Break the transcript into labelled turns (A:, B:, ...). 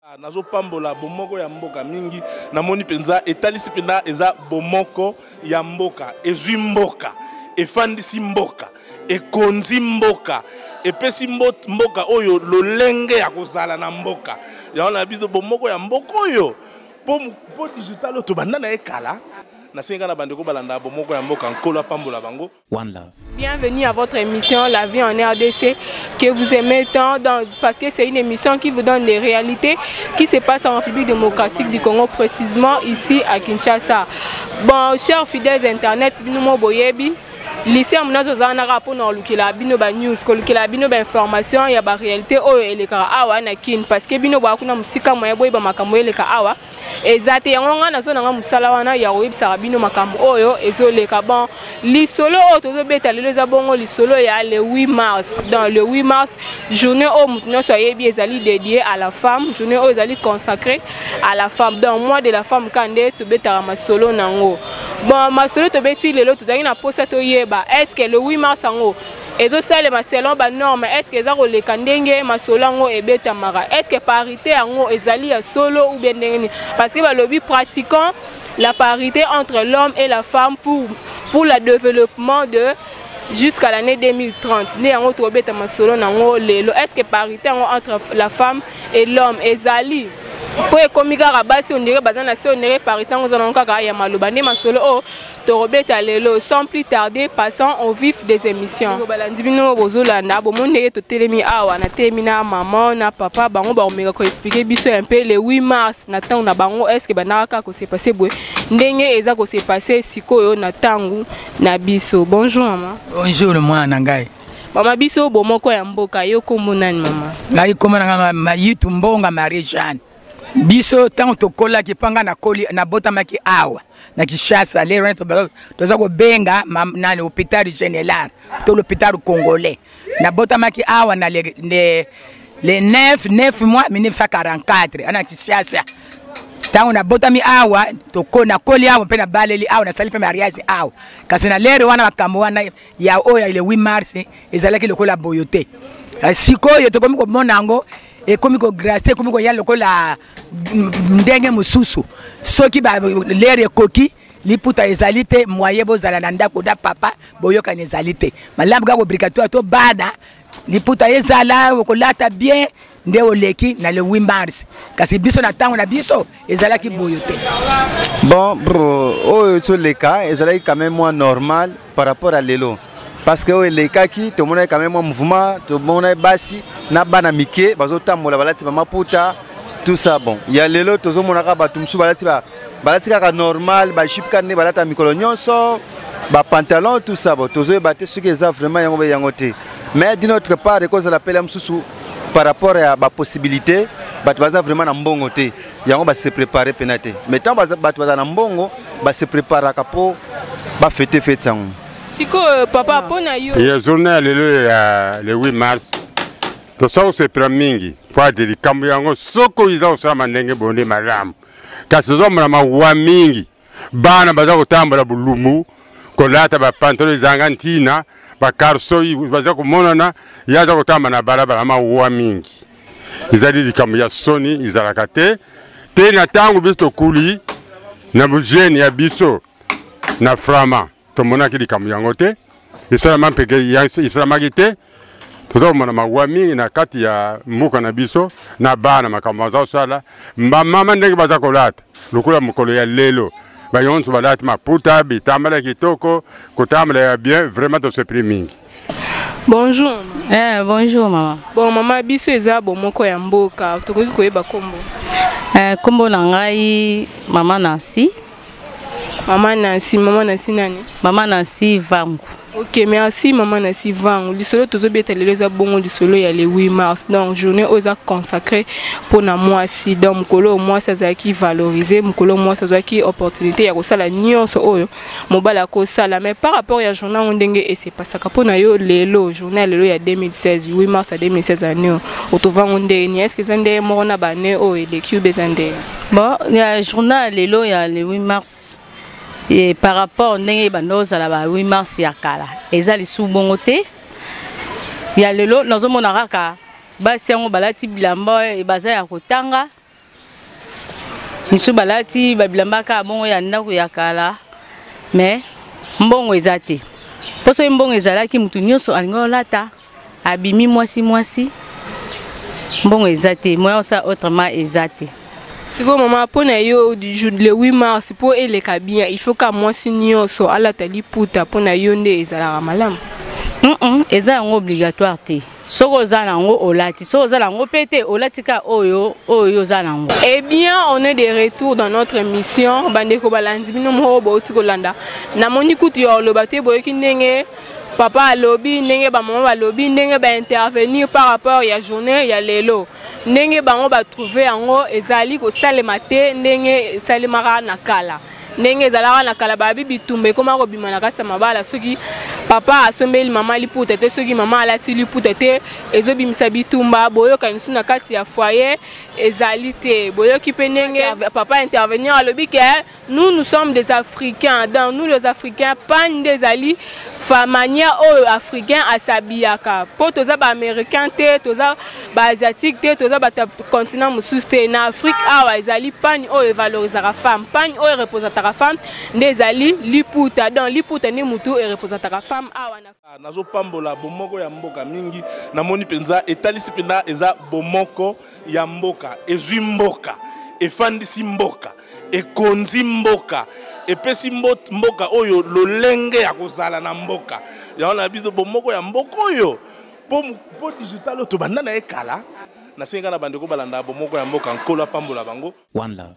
A: Ah, nazopambola bomoko ya mboka mingi namoni mpenza etalisi mpenza eza bomoko ya mboka ezwi mboka efandisi mboka ekonzi mboka epesi mboka oyo lolenge ya kozala na mboka yango na biso bomoko ya mboka oyo mpo digital oyo tobanda na ye kala nasengi kaka na bandeko balanda bomoko ya mboka nkolo apambola bango
B: One love.
C: Bienvenue à votre émission La vie en RDC que vous aimez tant dans, parce que c'est une émission qui vous donne des réalités qui se passent en République démocratique du Congo, précisément ici à Kinshasa. Bon, chers fidèles internet, bino mo boyebi, lycée ya monazo ozala naka mpona kolukela bino ba news kolukela bino ba information ya ba réalité oyo elekaka awa na kin parce que bino boya kuna mosika moye boyeba makambo eleka awa eza te yango ngai nazo na ngai mosala wana ya koyebisaka bino makambo oyo ezoleka bon lisolo oyo tozobeta lelo eza bongo lisolo ya le 8 mars donc le 8 mars journée oyo moto nyonso ayebi ezali dédié à la femme journée oyo ezali consacré à la femme donc mois de la femme ka nde tobetaka masolo nango bon masolo tobeti lelo tozalaki na mposa toyeba est ce que le 8 mars yango ezosalema selon banorme est ce que eza koleka ndenge masolo yango ebetamaka est ce que parité yango ezali ya solo ou bien ndenge nini parce que balobi pratiquant la parité entre l'homme et la femme pour, pour le développement de jusqu'à l'année 2030 nde yango tokobeta masolo nango lelo est ce que parité yango entre la femme et l'homme ezali mpo ekomi kaka basi ondire baza na se ondire parité yango eza nango kaka ya maloba nde masolo oyo tokobeta lelo sans plus tarder passons au vif des émissions balandi bino bozolanda bomoni ndenge totelemi awa natelemi na maman na papa bango bakomeka koexplike biso un peu le 8 mars na ntango na bango est ce que bandaka kaka kose passe boye ndenge eza kose passe sikoyo na ntango na biso bonjour mama
D: bonjour mwana na ngai
C: mama biso bomoko ya mboka yo kombo nani mama
D: ngai kombo na ngai mayitu mbonga marie jeanne biso ntango tokolaki mpo ngai nakoli nabotamaki awa na kinshasa lero wana toza kobenga na l'hôpital général to l'hôpital congolais nabotamaki awa na le, le, le 9 9 mois 1944 ana kinshasa ntango nabotami awa nakoli awa mpe nabaleli awa nasali mpe mariage awa kasi na lere wana makambo wana ya oyo ya le 8 mars ezalaki lokola boyo te eh, sikoyo tokomi komona yango ekomi kograce ekomi koya lokola ndenge mosusu soki lere ekoki liputa ezali te moye bozala na ndako na papa boyokani ezali te malamu kaka obligatoire to bana liputa ezala okolata bien nde oleki na le 8 mars kasi biso na ntango na biso ezalaki boyo te
E: bon bro oyo toleka ezalaki quand même mwa normal par rapport à lelo parce que oyo elekaki tomonaki quand même mwa mouvement tomonaki basi na bana mike bazotambola balati bamaputa tout ça bon ya lelo tozomonaka bato mosusu balati balati kaka normal bajupe kaka nde balata mikolo nyonso bapantalon tout ça bon tozoyeba te soki eza vraiment yango be yango te mais d'une autre part ekozala pele mosusu par rapport ya bapossibilité bato baza vraiment na mbongo te yango base prépare mpena te mais ntango bato baza na mbongo base préparaka mpo bafete fete yango
C: sikoyo papa mpo na yo
F: ya journée ya lelo ya le 8 mars tosa kosepela mingi mpo ete likambo yango soko eza kosalama ndenge boye nde malamu kasi tozomona mawa mingi bana baza kotambola bulumu kolata bapantalo ezanga ntina bakarso baza komonana ye aza kotamba na balabala mawa mingi ezali likambo ya soni ezalaka te te na ntango biso tokuli na bojene ya biso na frama tomonaki likambo yango te esalama mpe esalamaki te toza komona mawa mingi na kati ya mboka na biso na bana makambo baza kosala bamama ndenge baza kolata lokola mokolo ya lelo bayonso balati maputa bitambala kitoko kotambala ya bien vraiment tosepeli mingi
C: Bonjour.
G: Eh, bonjour maman.
C: Bon maman, biso eza bomoko ya mboka, tokoki koyeba kombo.
G: Eh, kombo na ngai maman Nancy.
C: Maman Nancy, maman Nancy nani?
G: Maman Nancy Vangu.
C: Ok, merci maman Nancy Vangu. Lisolo tozobeta lelo eza bongo lisolo ya le 8 mars. Donc journée oyo eza consacrée mpona mwasi. Donc mokolo oyo mwasi azalaki valorisé, mokolo oyo mwasi azwaki opportunité ya kosala nyonso oyo mobali akosala. Mais par rapport ya journée yango ndenge esepasaka mpona yo lelo, journée ya lelo ya 2016, 8 mars ya 2016 année oyo, otova yango ndenge nini? Est-ce que eza ndenge moko na ba année oyo eleki ou eza ndenge?
G: Bon, ya journée ya lelo ya le 8 mars et par rapport ndenge ebanda ozala ba 8 mars ya kala eza lisusu bongo te ya lelo nazomona kaka basi yango balati bilamba baza ya kotanga. Misusu balati babilamba kaka bongo ya ndako ya kala, mais mbongo eza te. Mpo soki mbongo ezalaki, motu nyonso alingi olata, abimi mwasi mwasi. Mbongo eza te, moyen osala autrement eza te.
C: Sikoyo mama, mpo na yo, du jour le 8 mars, mpo eleka bien, il faut ka mwasi nyonso alata liputa? Mpo na yo nde ezalaka malamu?
G: Eza yango obligatoire te. Soki oza nango, olati. Soki oza nango mpe te, olati kaka oyo oyo oza nango.
C: Eh bien, on est de retour dans notre émission. Bandeko balandi, bino moko bauti kolanda. Namoni kutu ya oloba te. Boyoki ndenge papa alobi, ndenge bamama balobi, ndenge baintervenir par rapport ya journée ya lelo, ndenge bango batrouve yango ezali kosalema te ndenge esalemaka na kala, ndenge ezalaka na kala. Babi bitumba ekoma kobima na kati ya mabala soki papa asombeli mama liputa te, soki mama alati liputa te, ezobimisa bitumba, boyokani lisusu na kati ya foyer ezali te. Boyoki mpe ndenge papa intervenir alobi ke nous, nous sommes des Africains. Donc nous les Africains, pagne nde ezali fa manière oyo africain asabiyaka, mpo toza baaméricain te, toza baasiatique te, toza bato ya continent mosusu te. Na Afrique awa ezali pagne oyo evalorisaka femme, pagne oyo erepresentaka femme nde ezali liputa. Donc liputa nde mutu erepresentaka femme awa na
A: Nazopambola bomoko ya mboka mingi. Namoni mpenza etalisi mpenza eza bomoko ya mboka, ezwi mboka, efandisi mboka, ekonzi mboka, epesi mboka oyo lolenge ya kozala na mboka yango na biso, bomoko ya mboka oyo. Mpo digital oyo tobanda na ye kala, nasengi kaka na bandeko balanda bomoko ya mboka. Nkolo apambola bango.
B: One love.